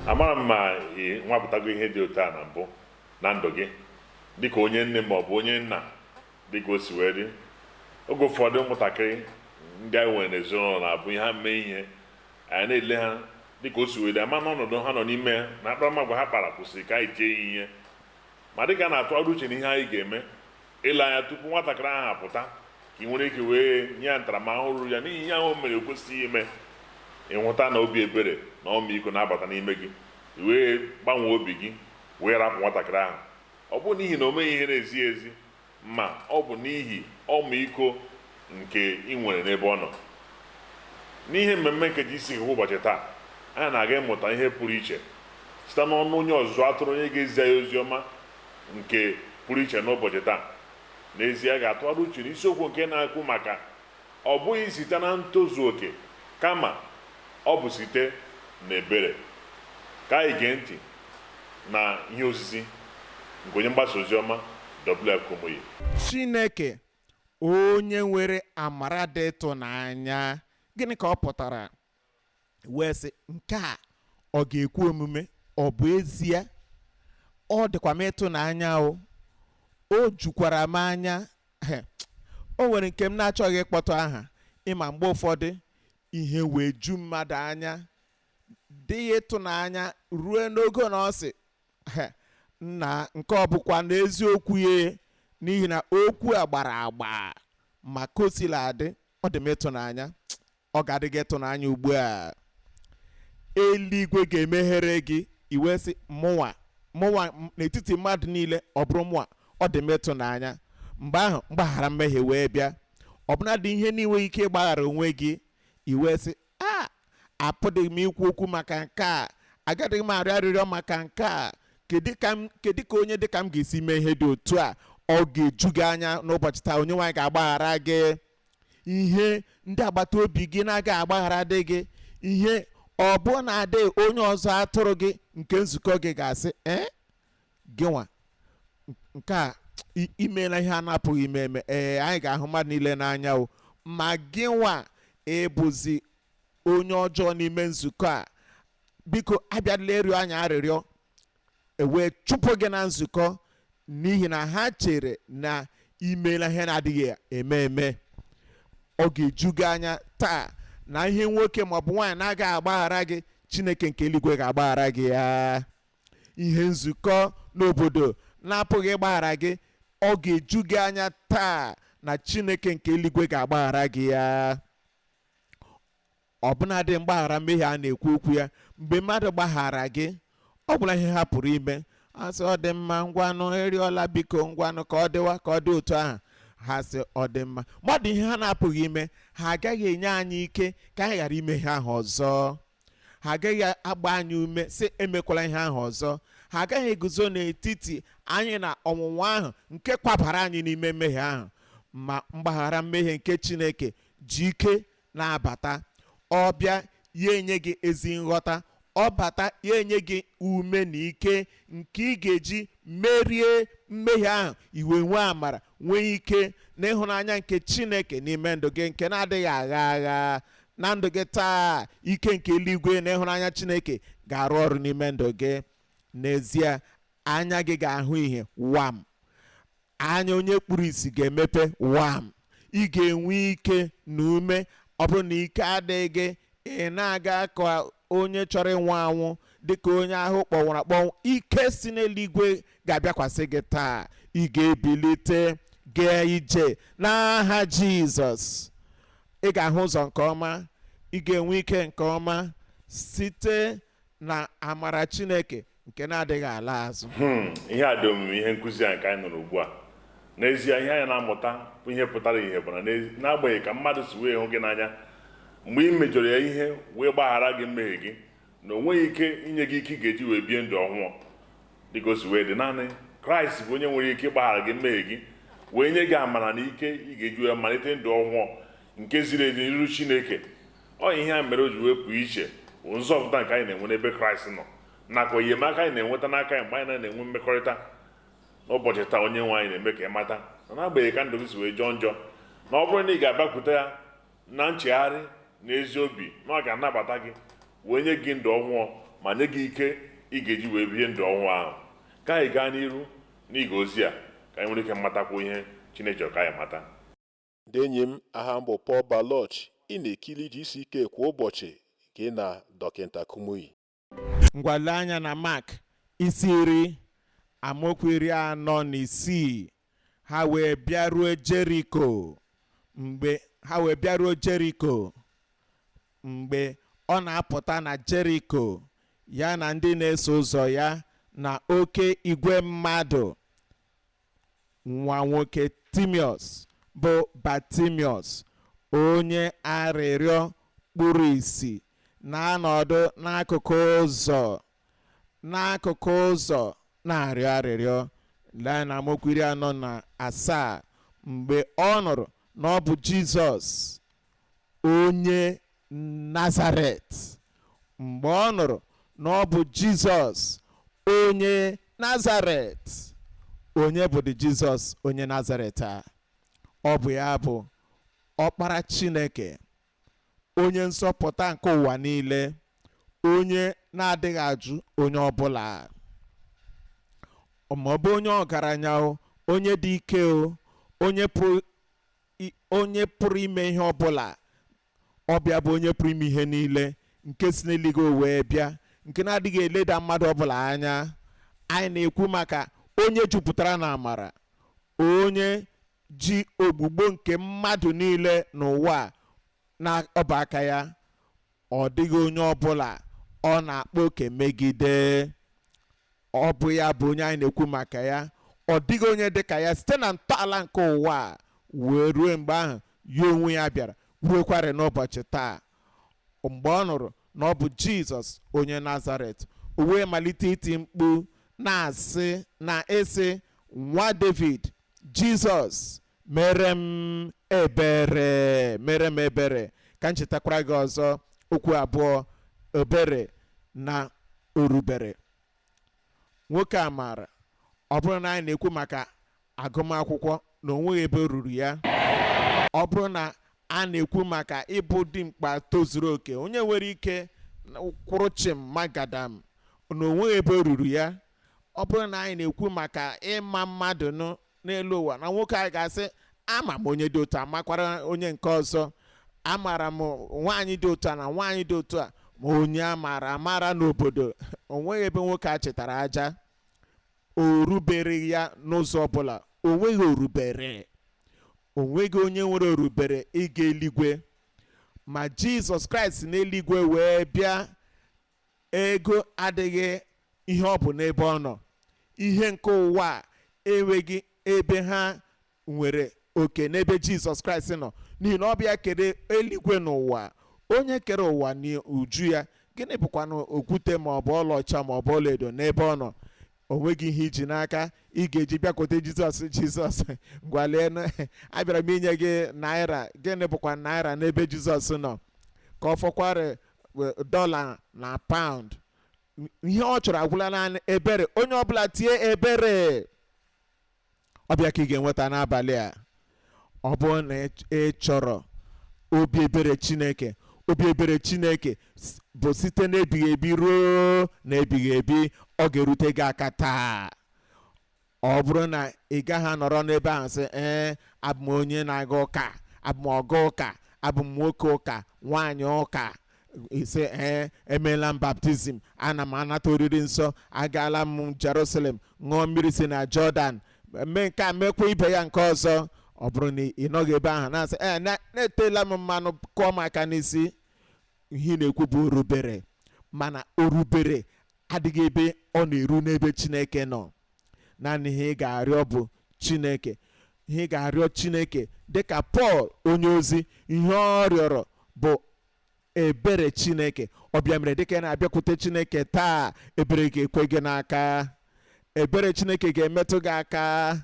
Amara m ma ị nwapụtago ihe dị otu a na mbụ na ndụ gị dịka onye nne ma ọ bụ onye nna. Dịka o si wee dị, oge ụfọdụ ụmụntakịrị ndị anyị nwere n'ezinụlọ na-abụ ihe ha mee ihe, anyị na-ele ha dịka o si wee dị, ama n'ọnọdụ ha nọ n'ime ya na akparamagwa ha kpara kwụsịrị ka anyị tie ya ihe. Ma dịka a na-atụgharị uche n'ihe anyị ga-eme, ile anya tupu nwatakịrị ahụ apụta ka ị nwere ike wee nye ya ntaramahụhụ ruru ya n'ihi ihe ahụ o mere ekwesịghị ime, ịhụta na obi ebere na ọmịiko na-abata n'ime gị, i wee gbanwee obi gị wee rapụ nwatakịrị ahụ. Ọ bụ n'ihi na o meghị ihe na-ezighị ezi, ma ọ bụ n'ihi ọmịiko nke ị nwere n'ebe ọ nọ. N'ihe mmemme nke GCK ụbọchị taa, anyị na-aga ịmụta ihe pụrụ iche site n'ọnụ onye ọzụzụ atụrụ, onye ga-ezi anyị ozi ọma nke pụrụ iche n'ụbọchị taa. N'ezie, a ga-atụgharị uche n'isiokwu nke na-ekwu maka ọ bụghị site na ntozu oke, kama ọ bụ site n'ebere. Ka anyị gee ntị na ihe osisi nke onye mgbasa ozi ọma W.F. Kumuyi. Chineke onye nwere amara dị ịtụnanya, gịnị ka ọ pụtara? Wee sị, nke a ọ ga-ekwe omume? Ọ bụ ezie, ọ dịkwa m ịtụnanya, o jukwara m anya. O nwere nke m na-achọghị ịkpọtụ aha. Ịma mgbe ụfọdụ ihe wee ju mmadụ anya, dị ya ịtụnanya ruo n'ogo na ọ sị nna, nke ọ bụkwa n'eziokwu ya, n'ihi na okwu a gbara agba. Ma ka o sila adị, ọ dị m ịtụnanya, ọ ga-adị gị ịtụnanya ugbu a. Eluigwe ga-emeghere gị, iwe sị, mụnwa, mụnwa n'etiti mmadụ niile, ọ bụrụ mụnwa, ọ dị m ịtụnanya. Mgbe ahụ mgbaghara mmehie wee bịa, ọbụnadị ihe na-enweghị ike ịgbaghara onwe gị, iwe sị, a apụdịghị m ikwu okwu maka nke a, agaghị m arịọ arịrịọ maka nke a, kedu ka onye dịka m ga-esi mee ihe dị otu a? Ọ ga-eju gị anya n'ụbọchị taa. Onye nwaanyị ga-agbaghara gị ihe ndị agbata obi gị na-agaghị agbaghara dị gị, ihe ọ bụ na-adị onye ọzọ atụrụ gị nke nzukọ gị ga-asị, ee, gịnwa nke a imeela ihe a na-apụghị ime eme. Ee, anyị ga-ahụ mmadụ niile n'anya o, ma gịnwa ịbụzi onye ọjọọ n'ime nzukọ a, biko abịala ịrịọ anyị arịrịọ, ewee chụpụ gị na nzukọ n'ihi na ha chere na imeela ihe na-adịghị eme eme. Ọ ga-eju gị anya taa na ihe nwoke maọbụ nwaanyị na-agaghị agbaghara gị, Chineke nke eluigwe ga-agbaghara gị ya. Ihe nzukọ n'obodo na-apụghị ịgbaghara gị, ọ ga-eju gị anya taa na Chineke nke eluigwe ga-agbaghara gị ya. Ọbụnadị mgbaghara mmehie a na-ekwu okwu ya, mgbe mmadụ gbaghara gị, ọ gwụla ihe ha pụrụ ime. A sị, ọ dị mma, ngwanụ, eriola, biko ngwanụ, ka ọ dịwa, ka ọ dị otu ahụ. Ha sị ọ dị mma. Mmadụ ihe ha na-apụghị ime, ha agaghị enye anyị ike ka anyị ghara ime ihe ahụ ọzọ. Ha agaghị agba anyị ume sị emekwala ihe ahụ ọzọ. Ha agaghị eguzo n'etiti anyị na ọnwụnwa ahụ nke kwabara anyị n'ime mmehie ahụ. Ma mgbaghara mmehie nke Chineke ji ike na-abata. Ọ bịa ya enye gị ezi nghọta, ọ bata ya enye gị ume na ike nke ị ga-eji merie mmehie ahụ, iwe nwee amara, nwee ike na ịhụnanya nke Chineke n'ime ndụ gị nke na-adịghị agha agha na ndụ gị taa. Ike nke eluigwe na ịhụnanya Chineke ga-arụ ọrụ n'ime ndụ gị. N'ezie, anya gị ga-ahụ ihe wam, anya onye kpuru ìsì ga-emepe wam. Ị ga-enwe ike na ume. Ọ bụrụ na ike adịghị gị, ị na-aga ka onye chọrọ ịnwụ anwụ, dịka onye ahụ kpọnwụrụ akpọnwụ, ike si n'eluigwe ga-abịakwasị gị taa. Ị ga-ebilite gaa ije n'aha Jizọs. Ị ga-ahụ ụzọ nke ọma, ị ga-enwe ike nke ọma site na amara Chineke nke na-adịghị ala azụ. Ihe a dị omimi, ihe nkụzi a nke anyị nụrụ ugbu a. N'ezie, ihe anyị na-amụta bụ ihe pụtara ihe bụ na n'agbanyeghị ka mmadụ si wee hụ gị n'anya, mgbe ị mejọrọ ya ihe wee gbaghara gị mmehie gị, na o nweghị ike inye gị ike ị ga-eji wee bie ndụ ọhụụ dịka o si wee dị. Naanị Kraịst bụ onye nwere ike ịgbaghara gị mmehie gị wee nye gị amara na ike ị ga-eji wee malite ndụ ọhụụ nke ziri ezi n'iru Chineke. Ọ ihe a mere o ji wee pụọ iche bụ nzọpụta nke anyị na-enwe n'ebe Kraịst nọ, nakwa enyemaka anyị na-enweta n'aka ya mgbe anyị na-enwe mmekọrịta. N'ụbọchị taa, onye nwe anyị na-eme ka ị mata na n'agbanyeghị ka ndụ gị si wee jọọ njọ, na ọ bụrụ na ị ga-abịakwute ya na nchegharị na ezi obi, na ọ ga-anabata gị wee nye gị ndụ ọhụụ. ma nye gị ike ị ga-eji wee bie ndụ ọhụụ ahụ. Ka anyị gaa n'iru n'ige ozi a, ka anyị nwere ike matakwu ihe Chineke chọrọ ka anyị mata. Ndị enyi m, aha m bụ Paul Baloch. Ị na-ekili GCK kwa ụbọchị gị na Dọkịta Kumuyi. Ngwa, lee anya na Mak isi 10, amaokwu 46. Ha wee bịaruo Jeriko. Mgbe ha wee bịaruo Jeriko, mgbe ọ na-apụta na Jeriko, ya na ndị na-eso ụzọ ya na oke igwe mmadụ, nwa nwoke Timiọs bụ Batimiọs, onye arịrịọ kpuru ìsì, na-anọdụ n'akụkụ ụzọ na-arịọ arịrịọ. Lee na amaokwu 47. Mgbe ọ nụrụ na ọ bụ Jizọs onye Nazaret, mgbe ọ nụrụ na ọ bụ Jizọs onye Nazaret. Onye bụ dị Jizọs onye Nazaret a? Ọ bụ ya bụ Ọkpara Chineke, onye nzọpụta nke ụwa niile, onye na-adịghị ajụ onye ọbụla, ma ọ bụ onye ọgaranya o, onye dị ike o, onye pụrụ ime ihe ọbụla. Ọbịa bụ onye pụrụ ime ihe niile, nke si n'eluigwe wee bịa, nke na-adịghị eleda mmadụ ọbụla anya. Anyị na-ekwu maka onye jupụtara na amara, onye ji ogbugbo nke mmadụ niile n'ụwa a na ọba aka ya. Ọ dịghị onye ọbụla ọ na-akpa oke megide. Ọ bụ ya bụ onye anyị na-ekwu maka ya. Ọ dịghị onye dị ka ya site na ntọala nke ụwa a wee ruo mgbe ahụ ya onwe ya bịara, ruokwarị n'ụbọchị taa. Mgbe ọ nụrụ na ọ bụ Jizọs onye Nazaret, o wee malite iti mkpu na-asị na ịsị, "Nwa David, Jizọs, mere m ebere, mere m ebere." Ka m chetakwara gị ọzọ okwu abụọ: ebere na orubere. Nwoke a maara, ọ bụrụ na anyị na-ekwu maka agụmakwụkwọ, na onweghị ebe o ruru ya. Ọ bụrụ na a na-ekwu maka ịbụ dimkpa tozuru oke, onye nwere ike kwụrụ chịm magadam, na onweghị ebe o ruru ya. Ọ bụrụ na anyị na-ekwu maka ịma mmadụ n'elu ụwa, na nwoke a ga-asị, "Ama m onye dị otu a, makwara onye nke ọzọ, amaara m nwaanyị dị otu a na nwaanyị dị otu a," ma onye a maara amara n'obodo, onweghị ebe nwoke a chetara aja. O rubere ya n'ụzọ ọbụla. Onweghị orubere, onweghị onye nwere orubere ịga eluigwe. Ma Jizọs Kraịst n'eluigwe wee bịa. Ego adịghị ihe ọ bụ n'ebe ọ nọ. Ihe nke ụwa a enweghị ebe ha nwere oke n'ebe Jizọs Kraịst nọ, n'ihi na ọ bịa kere eluigwe n'ụwa. Onye kere ụwa n'uju ya, gịnị bụkwanụ okwute ma ọ bụ ọlaọcha ma ọ bụ ọlaedo n'ebe ọ nọ? O nweghị ihe iji n'aka ị ga-eji bịakwute Jizọs. "Jizọs, ngwa lee, abịara m inye gị naira." Gịnị bụkwa naira n'ebe Jizọs nọ? Ka ọ fọkwara dọla na paụnd. Ihe ọ chọrọ agwụla, naanị ebere. Onye ọbụla tie ebere. Ọbịa ka ị ga-enweta n'abalị a. Ọ bụrụ na ị chọrọ obi ebere Chineke, obi ebere Chineke bụ site n'ebighị ebi ruo n'ebighị ebi, ọ ga-erute gị aka taa. Ọ bụrụ na ị gaghị anọrọ n'ebe ahụ sị, "Ee, abụ m onye na-aga ụka, abụ m ọga ụka, abụ m nwoke ụka, nwaanyị ụka," ise, "Ee, emeela m baptizim, ana m anata oriri nsọ, agaala m Jerusalem, ṅụọ mmiri si na Jọdan, mee nke a, mekwa ibe ya nke ọzọ," ọ bụrụ na ị nọghị ebe ahụ na-asị, "Ee, na-etela m mmanụ, kụọ m aka n'isi," ihe ị na-ekwu bụ orubere. Mana orubere adịghị ebe ọ na-eru n'ebe Chineke nọ. Naanị ihe ị ga-arịọ bụ Chineke, ihe ị ga-arịọ Chineke, dịka Pọl onye ozi, ihe ọ rịọrọ bụ ebere Chineke. Ọ bịa mere dịka ị na-abịakwute Chineke taa, ebere ga-ekwe gị n'aka, ebere Chineke ga-emetụ gị aka,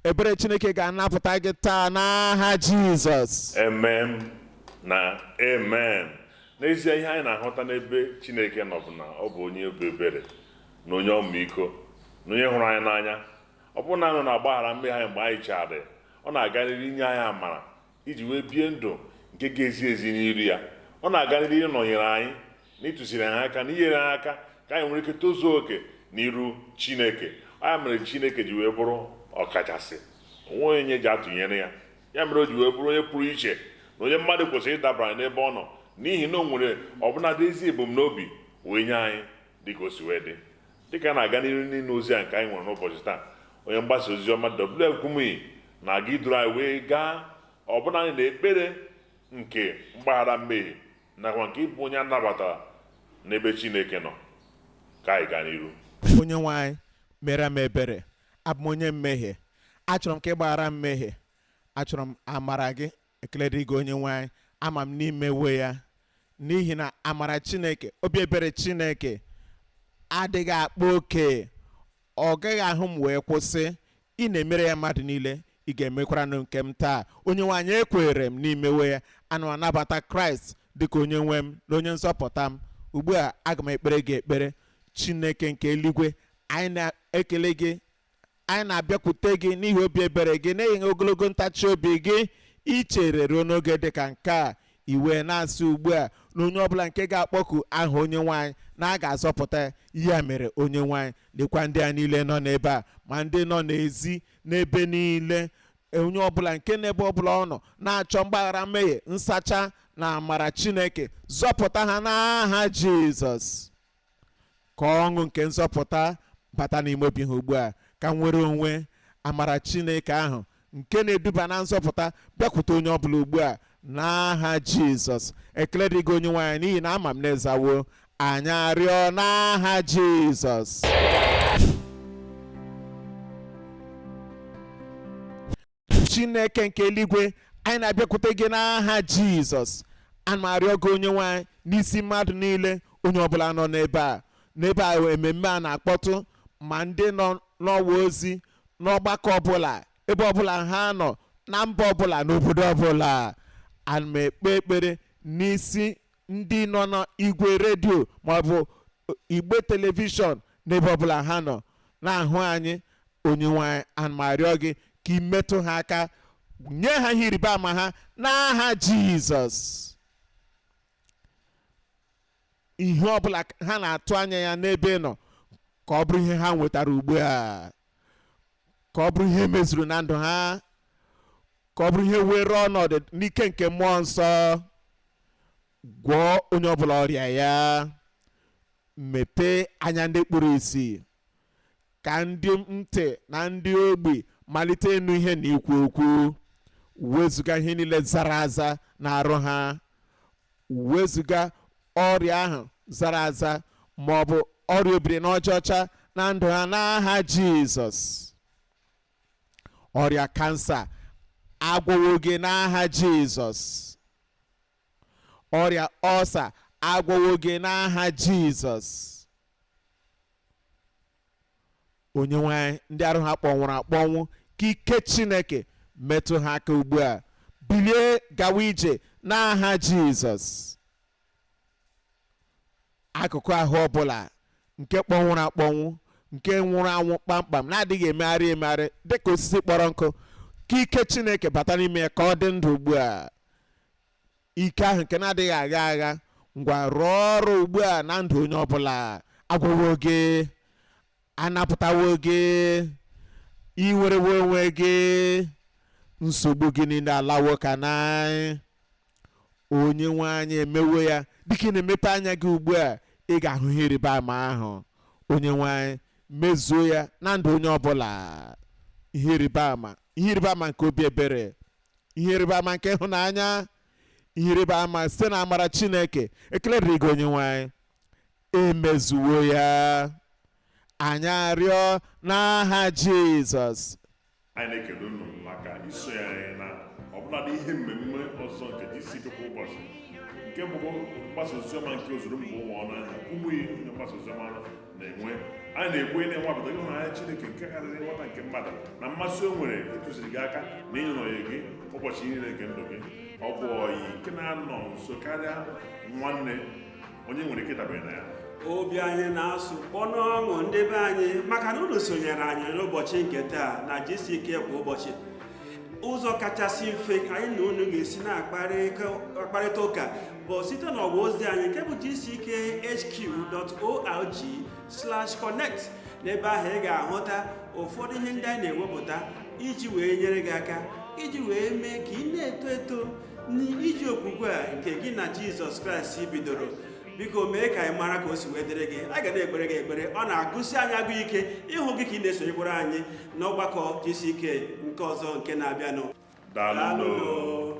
ebere Chineke ga-anapụta gị taa n'aha Jizọs. Amen na amen. N'ezie, ihe anyị na-ahụta n'ebe Chineke nọ bụ na ọ bụ onye obi ebere na onye ọmịiko na onye hụrụ anyị n'anya. Ọ bụrụ na anụ na-agbaghara mmehie anyị mgbe anyị chegharịrị, ọ na-aga n'ihu inye anyị amara iji wee bie ndụ nke ga-ezi ezi n'iru ya. Ọ na-aga n'ihu ịnọnyere anyị na ịtụsiri anyị aka na inyere anyị aka. Ka Ka anyị nwere ike tozuo oke n'iru Chineke. Ya mere Chineke ji wee bụrụ ọkachasị, onwe onye ji atụnyere ya. Ya mere o ji wee bụrụ onye pụrụ iche na onye mmadụ kwesịrị ịdabara n'ebe ọ nọ, n'ihi na o nwere ọbụnadị ezi ebumnobi wee nye anyị dịka o si wee dị. Dịka a na-aga n'iru n'ile ozi a nke anyị nwere n'ụbọchị taa, onye mgbasa ozi ọma W.F. Kumuyi na-aga iduru anyị wee gaa ọbụna anyị na ekpere nke mgbaghara mmehie nakwa nke ịbụ onye a nabatara n'ebe Chineke nọ. Ka anyị gaa n'iru. Onye nwe anyị, mere m ebere. Abụ m onye mmehie. Achọrọ m ka ị gbaghara m mmehie. Achọrọ m amara gị. Ekele dịrị gị, onye nwe anyị. Ama m n'imewe ya, n'ihi na amara Chineke, obi ebere Chineke adịghị akpa oke. Ọ gaghị ahụ m wee kwụsị. Ị na-emere ya mmadụ niile, ị ga-emekwara nụ nke m taa. Onye nwe anyị, ekwere m n'imewe ya. Ana m anabata Kraịst dịka onye nwe m na onye nzọpụta m. Ugbu a aga m ekpere gị ekpere. Chineke nke eluigwe, anyị na-ekele gị, anyị na-abịakwute gị n'ihi obi ebere gị, n'ihi ogologo ntachi obi gị. Ichere ruo n'oge dị ka nke a, iwe na-asị ugbu a na onye ọbụla nke ga-akpọku aha onye nwe anyị na a ga-azọpụta ya. Ya mere onye nwe anyị, lekwa ndị a niile nọ n'ebe a, ma ndị nọ n'ezi, n'ebe niile, onye ọbụla nke n'ebe ọbụla ọ nọ na-achọ mgbaghara mmehie, nsacha na amara Chineke, zọpụta ha n'aha Jizọs. Ka ọṅụ nke nzọpụta bata n'ime obi ha ugbu a, ka nwere onwe amara Chineke ahụ nke na-eduba na nzọpụta bịakwute onye ọbụla ugbu a n'aha Jizọs. Ekele dị gị, onye nwe anyị, n'ihi na ama m na ịzawo. Anyị arịọ n'aha Jizọs. Chineke nke eluigwe, anyị na-abịakwute gị n'aha Jizọs. Ana m arịọ gị, onye nwe anyị, n'isi mmadụ niile, onye ọbụla nọ n'ebe a, n'ebe a ememme a na-akpọtụ, ma ndị nọ n'ọwa ozi, n'ọgbakọ ọbụla, ebe ọbụla ha nọ, na mba ọbụla, n'obodo ọbụla. Ana m ekpe ekpere n'isi ndị nọ n'igwe redio maọbụ igbe telivishọn, n'ebe ọbụla ha nọ na-ahụ anyị. Onye nwe anyị, ana m arịọ gị ka ị metụ ha aka, nye ha ihe ịrịba ama ha n'aha Jizọs. Ihe ọbụla ha na-atụ anya ya n'ebe ị nọ, ka ọ bụrụ ihe ha nwetara ugbu a, ka ọ bụrụ ihe mezuru na ndụ ha, ka ọ bụrụ ihe were ọnọdụ n'ike nke mmụọ nsọ. Gwọọ onye ọbụla ọrịa ya, mepee anya ndị kpuru ìsì, ka ndị ntị na ndị ogbi malite ịnụ ihe na ikwu okwu. Wezuga ihe niile zara aza na-arụ ha, wezuga ọrịa ahụ zara aza ma ọ bụ ọrịa obiri na ọcha na ndụ ha n'aha Jizọs. Ọrịa kansa agwọwo gị n'aha Jizọs. Ọrịa ọlsa agwọwo gị n'aha Jizọs. Onye nwe anyị, ndị arụ ha kpọnwụrụ akpọnwụ, ka ike Chineke metụ ha aka ugbu a. Bilie gawa ije n'aha Jizọs. Akụkụ ahụ ọbụla nke kpọnwụrụ akpọnwụ, nke nwụrụ anwụ kpamkpam, na-adịghị emegharị emegharị dịka osisi kpọrọ nkụ, ka ike Chineke bata n'ime ya ka ọ dị ndụ ugbu a. Ike ahụ nke na-adịghị agha agha, ngwa rụọ ọrụ ugbu a na ndụ onye ọbụla. Agwụwo gị, anapụtawo gị, iwerewo onwe gị, nsogbu gị niile alawo ka na onye nwe anyị emewo ya. Dịka ị na-emepe anya gị ugbu a, ị ga-ahụ ihe ịrịba ama ahụ. Onye nwe anyị, mezuo ya na ndụ onye ọbụla. Ihe ịrịba ama, ihe ịrịba ama nke obi ebere, ihe ịrịba ama nke ịhụnanya, ihe ịrịba ama site na amara Chineke. Ekele dịrị gị, onye nwe anyị, emezuwo ya. Anyị arịọ n'aha Jizọs. Anyị na-ekele unu maka isonye anyị na ọbụladị ihe mmemme ọzọ nke GCK kwa ụbọchị, nke bụ mgbasa oziọma nke ozuru mba ụwa ọnụ anya. Ụmụ onye mgbasa oziọma na-enwe, anyị na-ekwe na-enwapụta ịhụnanya Chineke nke karịrị nghọta nke mmadụ, na mmasị o nwere ịtụziri gị aka na ịnọnye gị ụbọchị niile nke ndụ gị. Ọ bụ ọyị nke na-anọ nso karịa nwanne, onye nwere ike ịdabere na ya. Obi anyị na-asụ kpọnụ ọṅụ, ndị be anyị, maka na unu sonyere anyị n'ụbọchị nke taa na GCK kwa ụbọchị. Ụzọ kachasị mfe anyị na unu ga-esi na-akparịta ụka bụ site n'ọwa ozi anyị nke bụ gckhq.org/connect. N'ebe ahụ ị ga-ahụta ụfọdụ ihe ndị anyị na-ewepụta iji wee nyere gị aka, iji wee mee ka ị na-eto eto n'iji okwukwe a nke gị na Jizọs Kraịst bidoro. Biko mee ka anyị mara ka o si wee dịrị gị. A ga na-ekpere gị ekpere. Ọ na-agụsi anyị agụ ike ịhụ gị ka ị na-esonyekwara anyị n'ọgbakọ GCK nke ọzọ nke na-abịanụ. Daalụ. Daalụ.